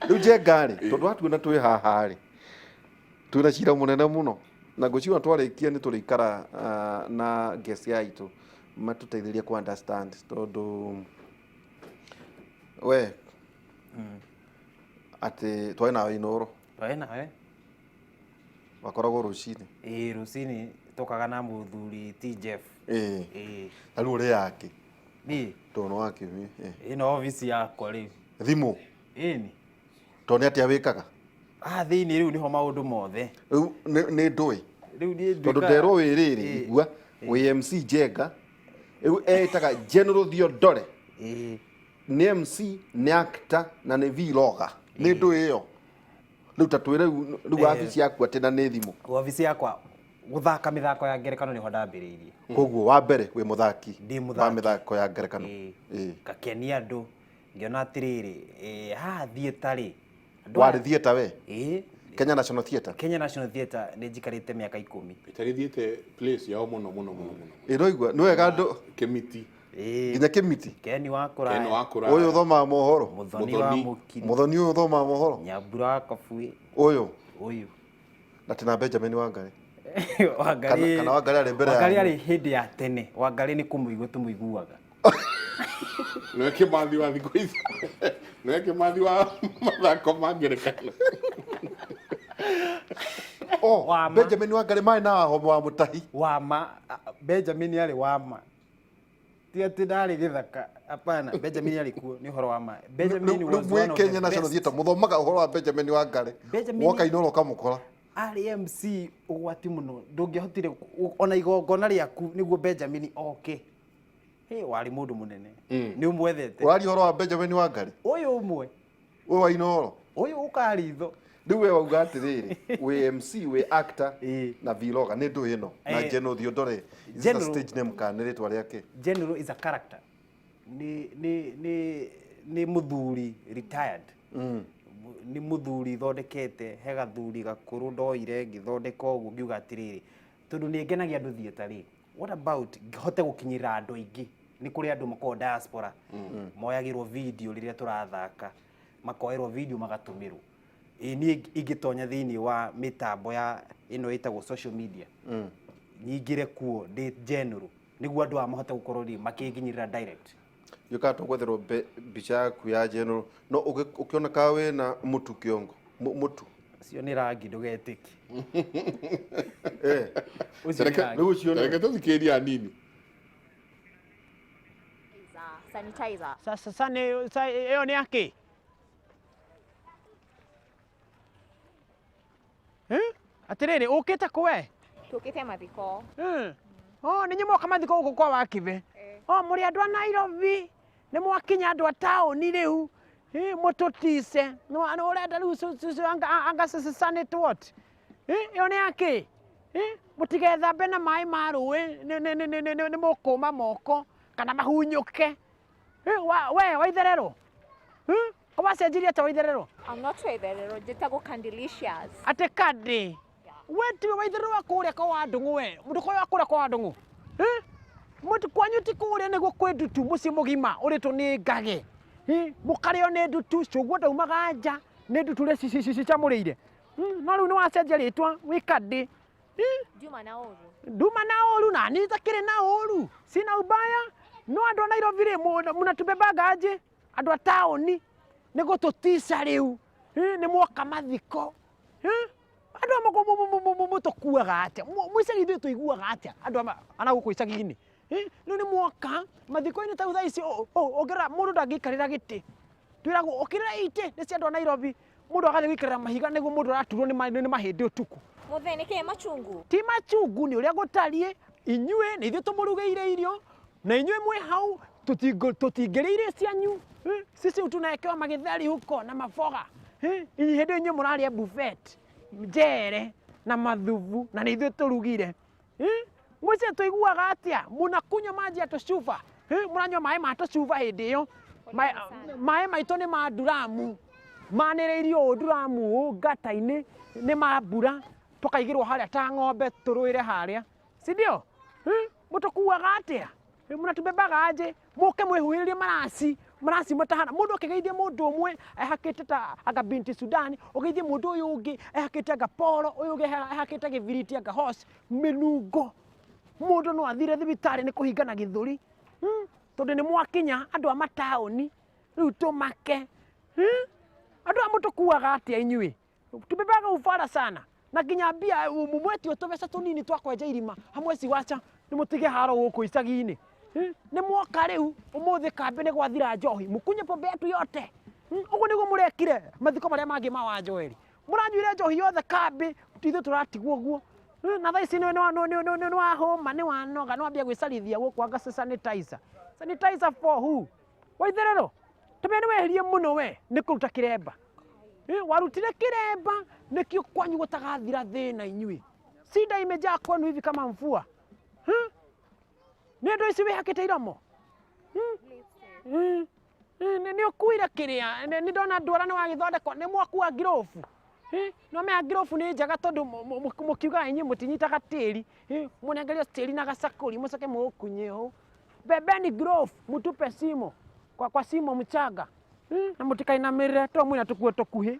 Rĩu Njenga rĩ, tondũ watuona twĩ haha rĩ, twĩna cira mũnene mũno na ngwĩciria twarĩkia nĩ tũrĩikara na guest aitũ matũteithĩrĩrie ku understand tondũ we atĩ twarĩ nawe Inooro. Twarĩ nawe. Wakoragwo rũcinĩ. Ĩĩ, rũcinĩ tũkaga na mũthuri T Jeff. Ĩĩ. Ĩĩ. Na rĩu ũrĩ yake? Niĩ. Tondũ nĩ wakĩmĩ. Ĩno obici yakwa rĩu. Thimũ? Ĩni. Tondũ nĩ atĩa wĩkaga? Haha thĩinĩ rĩu nĩho maũndũ mothe. Rĩu nĩ ndũĩ. Rĩu niĩ Tondũ nduĩkaga- nderwo wĩ rĩrĩ, Ĩĩ. igua, wĩ MC Njenga, rĩu etaga General Theodore. Ĩĩ. Nĩ MC, nĩ actor na nĩ vlogger. Nĩ ndũĩ ĩyo. Rĩu ta twĩre rĩu rĩu wabici yaku atĩ na nĩ thimũ. Wabici yakwa gũthaka mĩthako ya ngerekano nĩho ndambĩrĩirie. Koguo wa mbere wĩ mũthaki Ndĩ wa mũthaki. mĩthako ya ngerekano. Ĩĩ. Ĩĩ. Ngakenia andũ ngĩona atĩrĩrĩ, haha theatre rĩ, andũ aya- Warĩ theatre we? Ĩĩ. Kenya National Theatre? Kenya National Theatre nĩ njikarĩte mĩaka 10. Ĩtagĩthiĩte place yao mũno mũno mũno mũno. Ĩ ndwaigua? Nĩ wega andũ Kĩmiti. Ĩĩ. Nginya Kĩmiti? Ken wa Kũraya. Ken wa Kũraya. Ũyũ ũthomaga mohoro? Mũthoni wa Mũthoni. Mũkiri. Mũthoni ũyũ ũthomaga mohoro? Nyambura wa Kabuĩ. Ũyũ? Ũyũ. Na tena Benjamin Wangarĩ. Wangarĩ. Kana Wangarĩ arĩ mbere Wangarĩ yanyu. arĩ hĩndĩ ya tene. Wangarĩ nĩ kũmũigua tũmũiguaga. Nĩwe Kĩmathi wa thikũ ici. Nĩwe Kĩmathi wa mathako ma ngerekano. Oh, Wama. Benjamin Wangarĩ marĩ na Wahome wa Mũtahi. Wama. Benjamin arĩ wama. Ti atĩ ndarĩ gĩthaka. Hapana, Benjamin arĩ kuo, nĩ ũhoro wa ma. Benjamin Rĩu was mwĩ one of the Kenya National best. Theatre mũthomaga ũhoro wa Benjamin Wangarĩ. Benjamin Woka Inooro ũkamũkora. Arĩ MC ũgwati mũno, ndũngĩahotire ona igongona rĩaku nĩguo Benjamin oke. Hey, warĩ mũndũ mũnene. Nĩ ũmwethete. Ũraria ũhoro wa Benjamin Wangarĩ? Ũyũ ũmwe. Ũyũ wa Inooro? Ũyũ ũkaga ritho. Rĩu we wauga atĩrĩrĩ, wĩ MC, wĩ actor Ĩĩ. na vlogger, nĩ ndũĩ ĩno. Na Ĩĩ. General Theodore, is it a General- stage name kana nĩ rĩtwa rĩake? General is a character. Nĩ mũthuri retired. Nĩ mũthuri thondekete, he gathuri gakũrũ ndoire ngĩthondeka ũguo ngiuga atĩrĩrĩ, tondũ nĩ ngenagia andũ theatre rĩ, what about hote gũkinyĩra andũ aingĩ? Nĩ kũrĩ andũ makoragwo diaspora, moyagĩrwo video rĩrĩa tũrathaka, makoerwo video magatũmĩrwo. Ĩ niĩ ingĩtonya thĩinĩ wa mĩtambo ya ĩno ĩtagwo social media, nyingĩre kuo ndĩ general, nĩguo andũ aya mahote gũkorwo rĩ makĩnginyĩrĩra direct. Yũkaga tũgwetherwo mbica yaku ya general, no ũkĩonekaga wĩna mũtu kĩongo, mũtu. Ũcio nĩ rangi ndũgetĩkie. Eh. Ũcio nĩ rangi. Rĩu ũcio nĩ- Reke tũthikĩrĩrie hanini. Sanitizer. Sasa nĩ ĩyo nĩ akĩ? Eh? Atĩrĩrĩ, ũkĩte kũ we? Tũkĩte mathiko. Oh, nĩ inyuĩ mwoka mathiko gũkũ kwa Wakibe? Eh. Oh, mũrĩ andũ a Nairobi. Nĩ mwakinya andũ a taũni rĩu. Mũtũtice. Nĩ ũrenda rĩu cucu anga sanit what? Ĩyo nĩ yakĩ? Mũtigethambe na maĩ ma rũĩ, nĩ mũkũma moko kana mahunyũke. We Waitherero? Ko wacenjirie atĩa Waitherero? I'm not Waitherero, njĩtagwo Candylicious. Atĩ Candy? We tiwe Waitherero wa kũrĩa kwa Wandũng'ũ we? Ndũkoĩ wa kũrĩa kwa Wandũng'ũ? Mũtu kwanyu ti kũrĩa nĩguo kwĩ ndutu mũciĩ mũgima ũrĩtwo nĩ ngage. Mũkarĩo nĩ ndutu, cũguo ndaumaga nja nĩ ndutu iria cicamũrĩire. No rĩu nĩ wacenjia rĩtwa wĩ Candy. Nduma na ũru. Nduma na ũru na niĩ itakĩrĩ na ũru. Sina ubaya. No andũ a Nairobi rĩ, mũnatubebanga aje? Andũ a taũni nĩ gũtũtica rĩu. Nĩ mwoka mathiko. Andũ a mũtũkuaga atĩa? Mwĩ icagi ithuĩ tũiguaga atĩa? Andũ a na gũkũ icagi-inĩ. Rĩu nĩ mwoka mathiko-inĩ ta rĩu thaa ici ũngĩrora mũndũ ndangĩikarĩra gĩtĩ. Twĩragwo ũkĩrĩra itĩ nĩ cia andũ a Nairobi. Mũndũ agathiĩ gũikarĩra mahiga nĩguo mũndũ araturwo nĩ mahĩndĩ ũtukũ. Mũthee, nĩ kĩĩ machungu? Ti machungu, nĩ ũrĩa gũtariĩ. Inyuĩ nĩ ithuĩ tũmũrugĩire irio na inyuĩ mwĩ hau tũtingĩrĩa irio cianyu. Sisi tunaekewa magitheri huko na maboga. Hĩndĩ ĩyo inyuĩ mũrarĩa buffet, njere na mathubu na nĩ ithuĩ tũrugire. Mũciĩ tũiguaga atĩa? Mũnakunywa maji ya tũcuba. Mũranyua maĩ ma tũcuba hĩndĩ ĩyo. Maĩ maitũ nĩ ma nduramu. Manĩrĩirio ũũ nduramu ũũ ngata-inĩ nĩ ma mbura, tũkaigĩrwo harĩa ta ng'ombe tũrũĩre harĩa. Si ndio? Mũtũkuaga atĩa? Mũnatubebaga aje? Mũke mwĩhuhĩrĩrie maraci, Maracimata hana mũndũ akĩgeithia mũndũ ũmwe ehakĩte ta anga binti Sudani, ũgeithie mũndũ ũyũ ũngĩ ehakĩte anga polo, ũyũ ũngĩ ehakĩte gĩbiriti anga horse, mĩnungo. Mũndũ no athire thibitarĩ nĩ kũhingana gĩthũri. Tondũ nĩ mwakinya andũ a mataũni rĩu tũmake. Andũ aya mũtũkuaga atĩa inyuĩ? Tubebaga ufara sana na nginya mbia mumwetio tũbeca tũnini twa kwenja irima hamwe ciwaca nĩ mũtige haro gũkũ icagi-inĩ. Nĩ mwoka rĩu ũmũthĩ kambĩ nĩ gwathira njohi mũkunye pombe yetu yote. Ũguo nĩguo mũrekire mathiko marĩa mangĩ ma Wanjoeri, mũranyuire njohi yothe kambĩ, ithuĩ tũratigwo ũguo. Na thaa ici nĩ wahũma, nĩ wanoga, nĩ wambia gwĩcarithia gũkũ anga sanitizer. Sanitizer for who? Waitherero tũmenya nĩ wehirie mũno we nĩ kũruta kĩremba. Warutire kĩremba nĩkĩo kwanyu gũtagathira thĩna inyuĩ. Shida imejaa kwenu hivi kama mvua. Nĩ andũ ici wĩhakĩte iromo. Nĩ ũkuire kĩrĩa, nĩ ndona ndwara nĩ wagĩthondekwo, nĩ mwakua ngirobu. No mea ngirobu nĩ njega tondũ mũkiugaga inyuĩ mũtinyitaga tĩri. Mũnengerio tĩri na gacakũri mũcoke mũũkunye ũũ. Bebeni glove mutupe simo kwa simo mchanga. Na mũtikainamĩrĩre tondũ mwĩna tũkuo tũkuhĩ.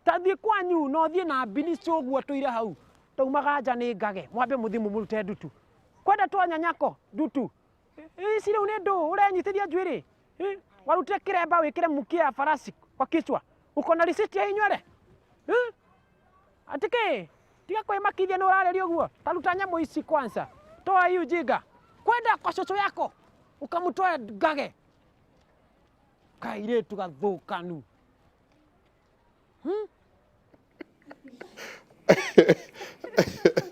Ta thiĩ kwanyu no thiĩ na mbinici ũguo tũire hau. Taumaga nja nĩ ngage, mwambe mũthiĩ mũmũrute ndutu. Kwenda twanyanyako ndutu. Ici rĩu nĩ ndũ ũrenyitithia njuĩrĩ. Warutire kĩremba wĩkĩre mkia ya farasi kwa kichwa. Uko na risiti ya inywele? Atĩkĩ? Tiga kwĩmakithia nĩ ũrarĩria ũguo. Taruta nyamũ ici kwanza. Toa hii ujinga. Kwenda kwa cũcũ yako ukamtoe ngage. Kairĩtu gathũkanu.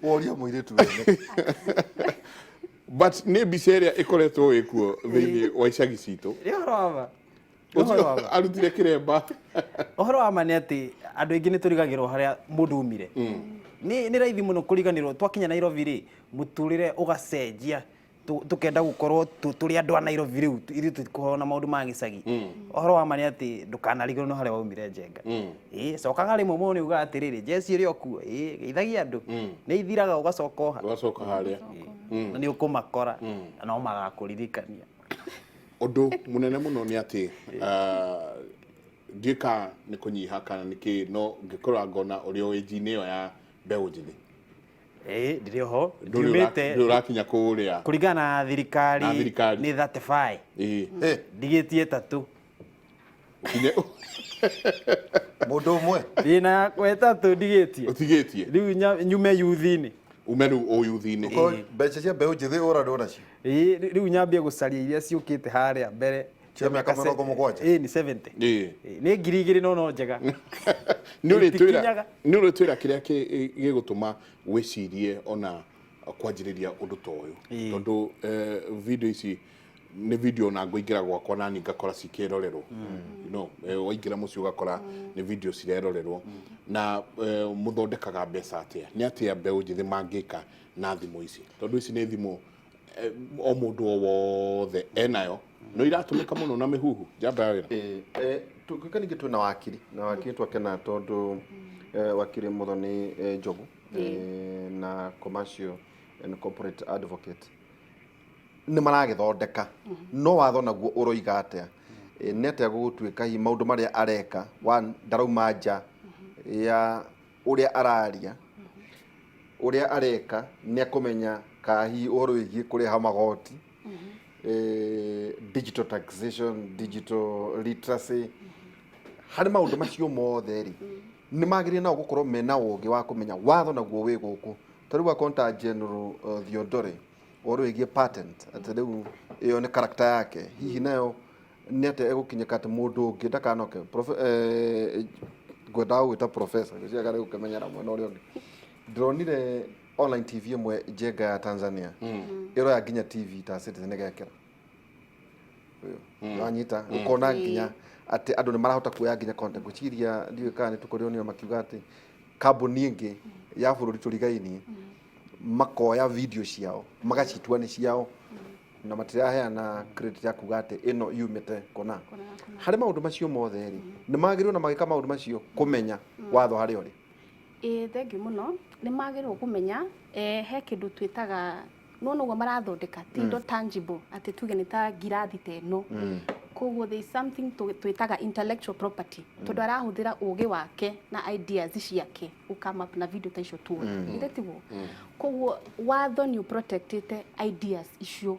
Woria mũirĩtu wene. But nĩ mbica ĩrĩa ĩkoretwo ĩkuo thĩinĩ wa icagi citũ. Nĩ ũhoro wa ma. Nĩ ũhoro wa ma. Arutire kĩremba. Ũhoro wa ma nĩ atĩ andũ aingĩ nĩ tũrigagĩrwo harĩa mũndũ umire. Nĩ raithi mũno kũriganĩrwo twakinya Nairobi rĩ, mũtũrĩre ũgacenjia, tũkenda gũkorwo tũrĩ andũ a Nairobi rĩu, ithuĩ tũtikoragwo na maũndũ ma gĩcagi. Ũhoro wa ma nĩ atĩ ndũkanarigĩrwo nĩ harĩa waumire Njenga. Ĩĩ, cokaga rĩmwe mũno nĩ ugaga atĩrĩrĩ, jeci ĩrĩ o kuo, ĩĩ, geithagia andũ. Nĩ ithiraga ũgacoka o ha. Ũgacoka harĩa. Na nĩ ũkũmakora, na no magakũririkania. Ũndũ mũnene mũno nĩ atĩ ndiũĩ kana nĩ kũnyiha kana nĩ kĩ, no ngĩkora ngona ũrĩ o age-inĩ ĩyo ya mbeũ njĩthĩ. Ĩĩ, ndĩrĩ oho, Ndũrĩ ndiumĩte ndũrĩ ũrakinya kũrĩa. Kũringana na thirikari, Na thirikari. nĩ 35. Ĩĩ. Ndigĩtie ĩtatũ. Ũkinye Mũndũ ũmwe. Ndĩna yakwa ĩtatũ ndigĩtie. Ũtigĩtie. Rĩu nyume yuthi-inĩ. Ume rĩu o yuthi-inĩ. Ũkorwo mbeca cia mbeũ njĩthĩ ũrarĩo nacio. Ĩĩ, rĩu nyambie gũcaria iria ciũkĩte harĩa mbere. Cia mĩaka 70. Ĩĩ, nĩ 70. Ĩĩ. Ĩĩ, nĩ 2000 no njega. Nĩ ũrĩtwĩra, Itikinyaga. nĩ ũrĩtwĩra kĩrĩa gĩgũtũma wĩcirie ona kwanjĩrĩria ũndũ ta ũyũ. Ĩĩ. Tondũ video ici nĩ video ona ngũingĩra gwakwa nani ngakora cikĩrorerwo. You know, waingĩra mũciĩ ũgakora nĩ video cirerorerwo. Na mũthondekaga mbeca atĩa? Nĩ atĩa mbeũ njĩthĩ mangĩka na thimũ ici? Tondũ ici nĩ thimũ o mũndũ o wothe enayo, no iratũmĩka mũno na mĩhuhu. Njamba ya wĩra. Tũngĩka ningĩ twĩna wakiri, na wakiri twakena tondũ wakiri Muthoni Njogu, na commercial and corporate advocate nĩ maragĩthondeka, no watho naguo ũroiga atĩa? Nĩ atĩa gũgũtuĩka hihi maũndũ marĩa areka, one, ndarauma nja ya ũrĩa araria, ũrĩa areka nĩ akũmenya ka hihi ũhoro wĩgiĩ kũrĩha magoti, digital taxation, digital literacy, harĩ maũndũ macio mothe rĩ, nĩ magĩrĩire nao gũkorwo mena ũgĩ wa kũmenya watho naguo wĩ gũkũ. Ta rĩu akorwo General Theodore ũhoro wĩgiĩ patent, atĩ rĩu ĩyo nĩ character yake, hihi nayo nĩ atĩa ĩgũkinyĩka atĩ mũndũ ũngĩ ndakanoke. Ngwendaga gũgwĩta professor, ngwĩciria rĩu ũkĩmenyera mwena ũrĩa ũngĩ. Ndĩronire online TV ĩmwe njenga ya Tanzania ĩroya nginya TV ta Citizen ĩgekĩra. Wanyita, ũkona nginya atĩ andũ nĩ marahota kuoya nginya content. Ngwĩciria ndiũĩ kana nĩ tũkorirwo makiuga atĩ kambuni ĩngĩ ya bũrũri tũrigainie makoya video ciao magacitua nĩ ciao na matiraheana credit ya kuga atĩ ĩno yumĩte kũna. Harĩ maũndũ macio mothe rĩ, nĩ magĩrĩirwo na magĩka maũndũ macio kũmenya watho harĩa ũrĩ. Ĩĩ, thengiũ mũno. Nĩ magĩrĩirwo kũmenya, he kĩndũ twĩtaga Nona ũguo marathondeka ti indo tangible, atĩ tuge nĩ ta ngirathi ta ĩno. Koguo there is something twĩtaga intellectual property, tondũ arahũthĩra ũgĩ wake na ideas ciake gũ come up na video ta icio tuona. Githĩ tiguo? Koguo watho nĩ ũprotectĩte ideas icio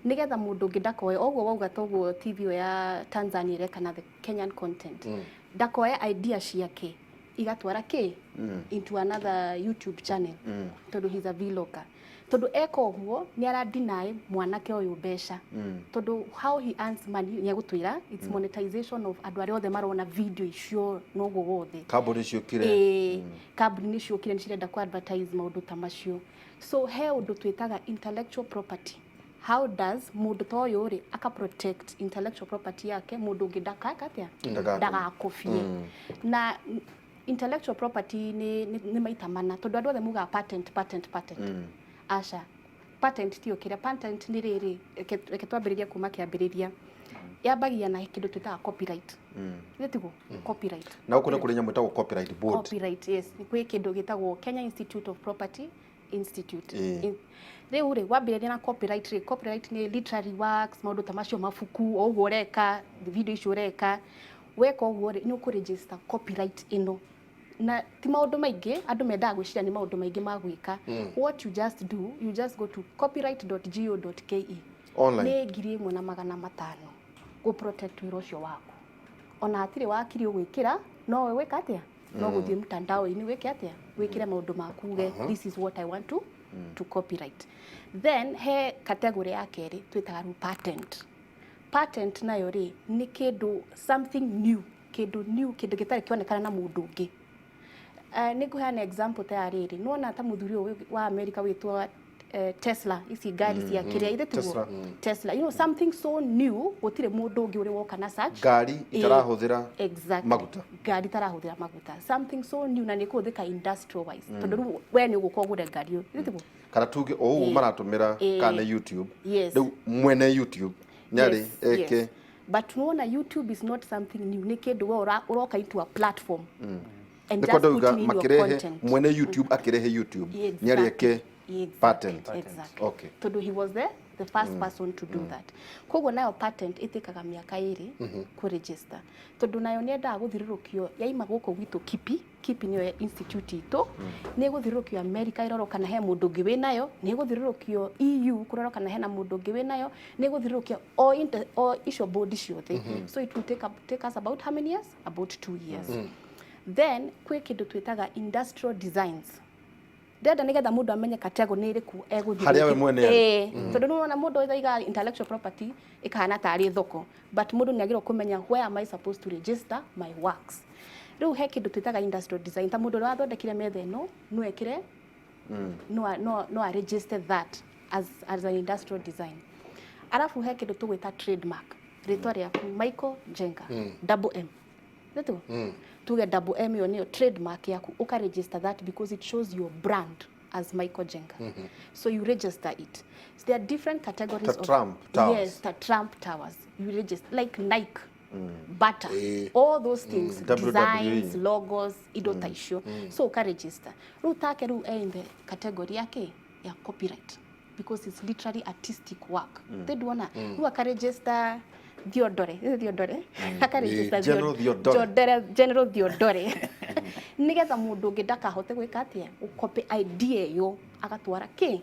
nigetha mũndũ ũngĩ ndakoe oguo wauga toguo TV ĩyo ya Tanzania ĩreka na the Kenyan content, ndakoe idea ciake igatwara kĩ into another YouTube channel, tondũ he's a vlogger. Tondũ eka ũguo nĩ aradeny mwanake ũyũ mbeca, tondũ how he earns money nĩ egũtwĩra it's monetization of andũ arĩa othe marona video icio noguo wothe. Kambuni ciũkire. Ĩĩ, kambuni nĩ ciũkire, nĩ cirenda ku advertise maũndũ ta macio. So he ũndũ twĩtaga intellectual property. How does mũndũ ta ũyũ rĩ aka protect intellectual property yake, mũndũ ũngĩ ndakaka atĩa? Ndagakobie. Na intellectual property nĩ maita mana, tondũ andũ othe mugaga patent, patent, patent. Aca, patent tiyo kĩrĩa. Patent nĩ rĩrĩ, reke twambĩrĩrie kuma kĩambĩrĩria. Yambagia na kĩndũ twĩtaga copyright. Githĩ tiguo? Copyright. Na gũkũ nĩ kũrĩ nyamũ ĩtagwo copyright board. Copyright, yes. Kwĩ kĩndũ gĩtagwo Kenya Institute of Property Institute. Rĩu rĩ, wambĩrĩria na copyright rĩ, copyright nĩ literary works, maũndũ ta macio, mabuku o ũguo ũreka, video icio ũreka. Weka ũguo rĩ, nĩ ũkũregister copyright ĩno. Na ti maũndũ maingĩ, andũ mendaga gwĩciria nĩ maũndũ maingĩ ma gwĩka. What you just do, you just go to copyright.go.ke. Online. Nĩ 1,500 gũ protect wĩra ũcio waku. Ona hatirĩ wakiri ũgwĩkĩra, no we wĩka atĩa? No gũthiĩ mtandao-inĩ wĩke atĩa? Wĩkĩre maũndũ maku uge, "This is what I want to copyright." Then he category ya kerĩ twĩtaga rĩu patent. Patent nayo rĩ, nĩ kĩndũ something new, kĩndũ new, kĩndũ gĩtarĩ kĩonekana na mũndũ ũngĩ. Nĩ ngũheana example ta ya rĩrĩ, nĩwona ta mũthuri ũyũ wa America wĩtwo Tesla, ici ngari cia kĩrĩa ithe tiguo? Tesla. Tesla, something so new, gũtirĩ mũndũ ũngĩ ũrĩ woka na such Ngari itarahũthĩra maguta. Ngari itarahũthĩra maguta, something so new, na nĩ kũhũthĩka industrial wise, tondũ rĩu we nĩ ũgũka ũgũre ngari ĩyo, ithe tiguo? Kana tuge o ũguo maratũmĩra kana nĩ YouTube. Rĩu mwene YouTube nĩarĩ eke. Yes. But nuona YouTube is not something new, nĩ kĩndũ we ũroka into a platform and Nĩ just kwenda uga putting in your makĩrehe content. mwene YouTube akĩrehe YouTube nĩarĩ eke patent. Exactly. Okay. Tondũ he was the first person to do that. Koguo nayo patent ĩtĩkaga mĩaka 2 kũregister, tondũ nayo nĩ endaga gũthirũrũkio yaima gũkũ gwitũ KIPI. KIPI nĩyo institute itũ. Nĩ ĩgũthirũrũkio America ĩrorwo kana he mũndũ ũngĩ wĩ nayo, nĩ ĩgũthirũrũkio EU kũrorwo kana hena mũndũ ũngĩ wĩ nayo, nĩ ĩgũthirũrũkio o icio board ciothe. So it will take us about how many years? About 2 years. Then kwĩ kĩndũ twĩtaga industrial designs. Ndĩrenda nĩgetha mũndũ amenye category nĩ ĩrĩkũ egũthiĩ. Harĩa we mwene arĩ. Ĩĩ, tondũ nĩwona mũndũ oiga intellectual property ĩkahana tarĩ thoko, but mũndũ nĩ agĩrĩirwo kũmenya where am I supposed to register my works. Rĩu he kĩndũ twĩtaga industrial design, ta mũndũ ũrĩa wathondekire metha ĩno, no ekĩre no a register that as an industrial design. Arabu he kĩndũ tũgwĩta trademark, rĩtwa rĩaku Michael Njenga, double M. Nĩtiguo? Tuge double M ĩyo nĩyo trademark yaku, ũka register that because it shows your brand as Michael Njenga. So you register it. So there are different categories Ta of Trump Towers. Yes, ta Trump Towers. You register like Nike, Bata, all those things, WWE. designs, logos, indo ta icio. So uka register. Rĩu take rĩu e in the category yake ya copyright because it's literally artistic work. Mm. Nduona rĩu akaregister Theodore, is it Theodore? Akaregister General Theodore. Theodore, General Theodore. Nigetha mũndũ ũngĩ ndakahote gwĩka atĩa? Gũcopy idea ĩyo agatwara kĩ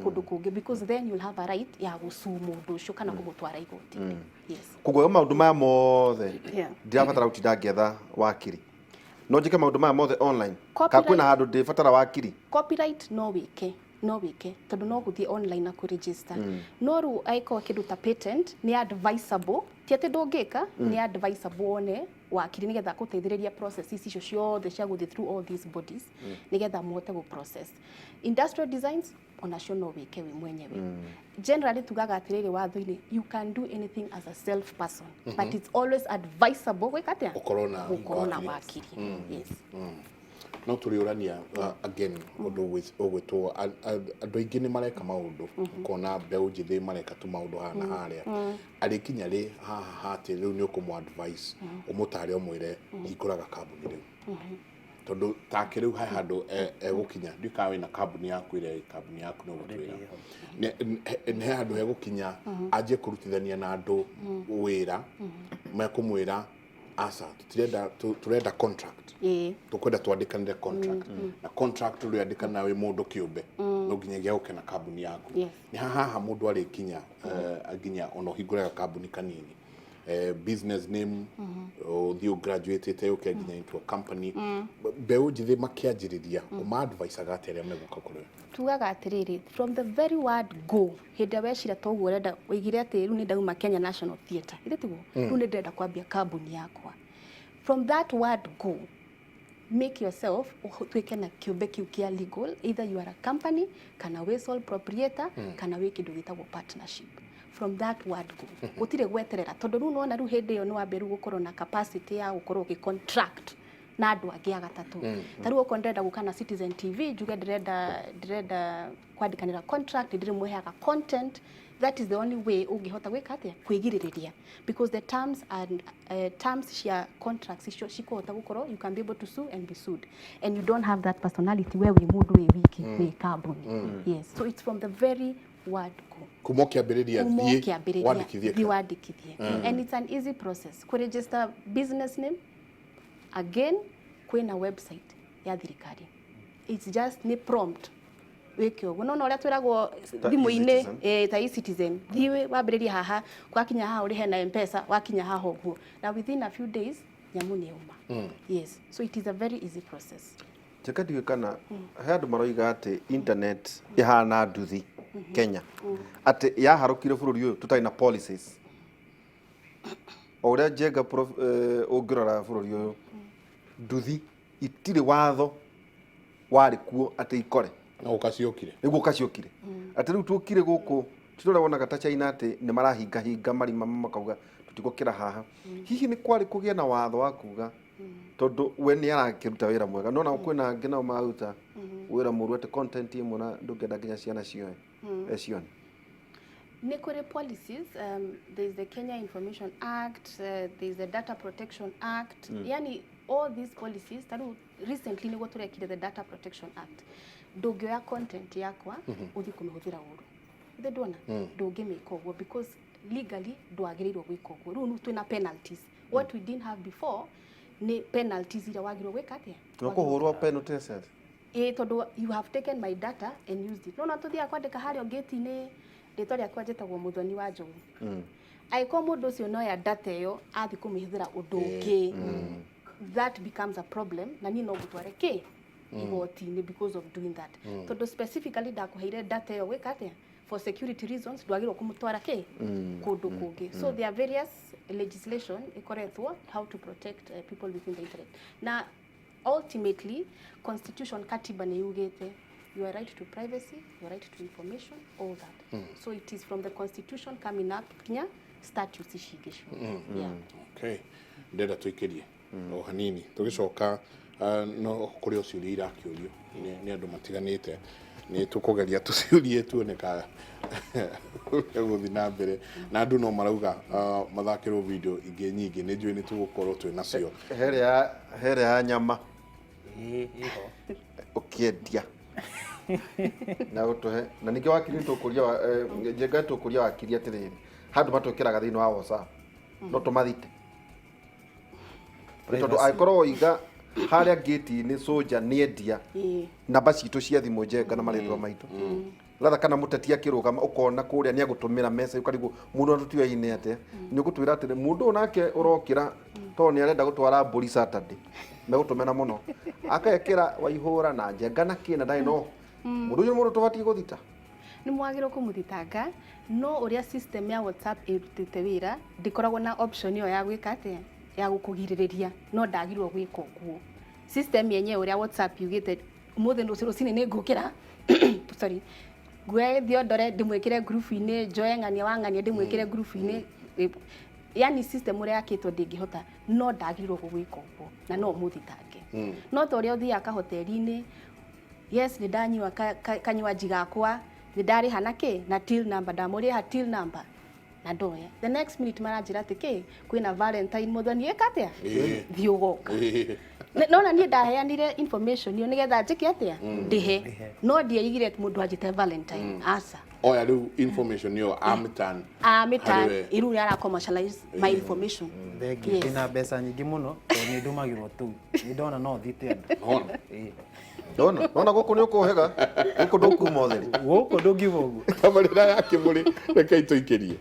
kũndũ kũngĩ, because then you'll have a right ya gũsue mũndũ ũcio kana kũmũtwara igoti. Yes. Koguo maũndũ maya mothe ndirabatara gũtinda ngĩetha wakiri, no njĩke maũndũ maya mothe online? Kana kwĩna handũ ndĩbatara wakiri? Copyright no wĩke tondũ no gũthiĩ online na kũregister. No rĩu angĩkorwo kĩndũ ta patent nĩ advisable, ti atĩ ndũngĩka, nĩ advisable wone wakiri nĩgetha akũteithĩrĩria processes icio ciothe cia gũthiĩ through all these bodies nĩgetha mũhote gũ process. Industrial designs onacio no wĩke wĩ mwenyewe. Generally tugaga atĩrĩrĩ, watho-inĩ you can do anything as a self person, but it's always advisable gwĩka atĩa? Ũkorwo na gũkorwo na wakiri. wakiri, yes. No tũrĩũrania again ũndũ ũgwĩtwo andũ aingĩ nĩ mareka maũndũ, ũkona mbeũ njĩthĩ mareka tu maũndũ haha na harĩa, arĩkinya rĩ haha hatĩ rĩu nĩ ũkũmũ advice, ũmũtare, ũmwĩre hingũraga kambuni rĩu? Tondũ take rĩu he handũ egũkinya, ndiũĩ kana wĩna kambuni yaku, ĩrĩa ĩ kambuni yaku no gũtwĩra. He handũ hegũkinya anjie kũrutithania na andũ wĩra, mekũmwĩra aca, tũtirenda, tũrenda contract, tũkwenda twandĩkanĩre contract, na contract ũrĩandĩkana wĩ mũndũ kĩũmbe, no nginyagia ũke na kambuni yaku. Nĩ haha mũndũ arĩkinya, nginya ona ũhingũre kambuni kanini, business name, ũthiĩ ũgraduatĩte ũke nginya into a company. Mbeũ njĩthĩ makĩanjĩrĩria, ũma-advisaga atĩa arĩa megũka kũrĩ we? Tugaga atĩrĩrĩ, from the very word go, hĩndĩ ĩrĩa wecira toguo ũrenda, ũigire atĩ rĩu nĩ ndauma Kenya National Theatre, ithe tiguo, rĩu nĩ ndĩrenda kwambia kambuni yakwa, from that word go, make yourself ũtuĩke na kĩũmbe kĩu kĩa legal, either you are a company kana wĩ sole proprietor kana wĩ kĩndũ gĩtagwo partnership. From that word go, gũtirĩ gweterera, tondũ rĩu nĩwona rĩu hĩndĩ ĩyo nĩ wambia rĩu gũkorwo na capacity ya gũkorwo ũgĩ contract na andũ angĩ a gatatũ. Ta rĩu okorwo ndĩrenda gũka na Citizen TV, njuge ndĩrenda kwandĩkanĩra contract, ndĩrĩmũheaga content, that is the only way ũngĩhota gwĩka atĩa, kwĩgirĩrĩria, because the terms and terms cia contracts icio cikũhota gũkorwo you can be able to sue and be sued, and you don't have that personality we wĩ mũndũ wĩ wiki, wĩ kambuni. Yes, so it's from the very word go. Kuma ũkĩambĩrĩria. Kuma thiĩ ũkĩambĩrĩria. Wandĩkithie. Thiĩ wandĩkithie, and it's an easy process kũ register business name. Again, kwĩna website ya thirikari, it's just nĩ prompt wĩke ũguo, no ũrĩa twĩragwo Ta thimũ-inĩ. e-Citizen. Ta e-Citizen, thiĩ wambĩrĩrie haha, wakinya haha ũrĩhe na M-Pesa, wakinya haha ũguo, na within a few days nyamũ nĩ yauma. Yes, so it is a very easy process. Njeka ndiũĩ kana he andũ maroiga atĩ internet ĩhana nduthi Kenya, atĩ yaharũkire bũrũri ũyũ tũtarĩ na policies. O ũrĩa Njenga ũngĩrora bũrũri ũyũ, nduthi itirĩ watho warĩ kuo atĩ ikore. No ũkaciũkire. Nĩguo kaciũkire, atĩ rĩu tũkire gũkũ tũrĩa wonaga ta China, atĩ nĩ marahingahinga marima, makauga tũtigũkĩra haha. Hihi nĩ kwarĩ kũgĩa na watho wa kuga, tondũ we nĩ arakĩruta wĩra mwega, no nao kwĩna angĩ nao maruta wĩra mũru, atĩ content ĩmwe na ndũngĩenda nginya ciana cioe, cione? Nĩ kũrĩ policies. There is the Kenya Information Act, there is the Data Protection Act. Yani all these policies, ta rĩu recently nĩguo tũrekire the Data Protection Act. Ndũngĩoya content yakwa ũthiĩ kũmĩhũthĩra ũru. Ithe ndwona ndũngĩmĩka ũguo, because legally ndwagĩrĩirwo gwĩka ũguo. Rĩu twĩna penalties. What we didn't have before nĩ penalties iria wagĩrĩirwo gwĩka atĩa. No kũhũrwo penalty atĩa? Ĩ, tondũ you have taken my data and used it. No na tũthiaga kwandĩka harĩa gate-inĩ rĩtwa rĩakwa, njĩtagwo Mũthoni wa Njogu. Angĩkorwo mũndũ ũcio noya data ĩyo athiĩ kũmĩhũthĩra ũndũ ũngĩ, that becomes a problem, na niĩ no ngũtware kĩ igoti-inĩ because of doing that, tondũ specifically ndakũheire data ĩyo gwĩka atĩa? For security reasons. Ndwagĩrĩirwo kũmũtwara kĩ kũndũ kũngĩ. So there are various legislation ĩkoretwo how to protect people within the internet, na ultimately constitution, katiba nĩ yugĩte your right to privacy, your right to information, all that. So it is from the constitution coming up kinya statutes ici ingĩ ciothe, yeah. Okay, ndenda tũikĩrie o hanini, tũgĩcoka no kũrĩ o ciũria irakĩũrio nĩ andũ matiganĩte. Nĩ tũkũgeria tũciũrie tuone ka ũrĩa gũthiĩ na mbere, na andũ no marauga mathakĩrwo video ingĩ nyingĩ. Nĩ njũĩ nĩ tũgũkorwo twĩ nacio. Here ya nyama. Ĩĩ, ĩho. Ũkĩendia na ũtũhe, na ningĩ wakiri nĩ tũkũria Njenga, nĩ tũkũria wakiri atĩrĩrĩ, handũ matwĩkĩraga thĩinĩ wa WhatsApp no tũmathite, tondũ angĩkorwo woiga harĩa ngĩti-inĩ soja nĩendia namba citũ cia thimũ, Njenga, na marĩtwa maitũ ratha, kana mũteti akĩrũgama ũkona kũrĩa nĩ agũtũmĩra message, ũkarigwo mũndũ atũtiaine atĩa. Nĩ ũgũtwĩra atĩrĩ, mũndũ ũyũ nake ũrokĩra tondũ nĩ arenda gũtwara mbũri Saturday, megũtũmena mũno, akekĩra Waihũra na Njenga na kĩna ndarĩ, no mũndũ ũcio nĩ mũndũ tũbatiĩ gũthita. Nĩ mwagĩrĩirwo kũmũthitanga, no ũrĩa system ya WhatsApp ĩrutĩte wĩra, ndĩkoragwo na option ĩyo ya gwĩka atĩa, ya gũkũgirĩrĩria, no ndagĩrĩirwo gwĩka ũguo. System yenyewe, ũrĩa WhatsApp yugĩte, ũmũthĩ rũcinĩ nĩ ngũkĩra, sorry, nguoe thiondore ndĩmwĩkĩre ngurubu-inĩ, njoe ng'ania wa ng'ania ndĩmwĩkĩre ngurubu-inĩ. Yani system ũrĩa yakĩtwo ndĩngĩhota, no ndagĩrĩirwo gũgwĩka ũguo na no mũthitange. No ta ũrĩa ũthiaga kahoteri-inĩ, yes, nĩ ndanyua kanywaji gakwa, nĩ ndarĩha na kĩ na till number, ndamũrĩha till number na ndoya, the next minute maranjĩra atĩ kĩ kwĩna Valentine, Mũthoni ĩka atĩa, thiĩ ũgoka. Nona niĩ ndaheanire information ĩyo nĩgetha njĩke atĩa, ndĩhe, no ndiaigire atĩ mũndũ anjĩte Valentine, aca. Oya rĩu information ĩyo amĩtan Amĩta harĩ we. rĩu nĩ ara commercialize my information. Thengiũ. Yes. Ndĩna mbeca nyingĩ mũno tondũ nĩ ndũmagĩrwo tũu, nĩ ndona no thiĩte andũ. Hona. Ĩĩ. Ndona, nona gũkũ nĩ ũkũhega, gũkũ ndũkuma ũtheri. Gũkũ ndũngiuga ũguo. Tabarĩra ya kĩmũrĩ, rekei tũikĩrie.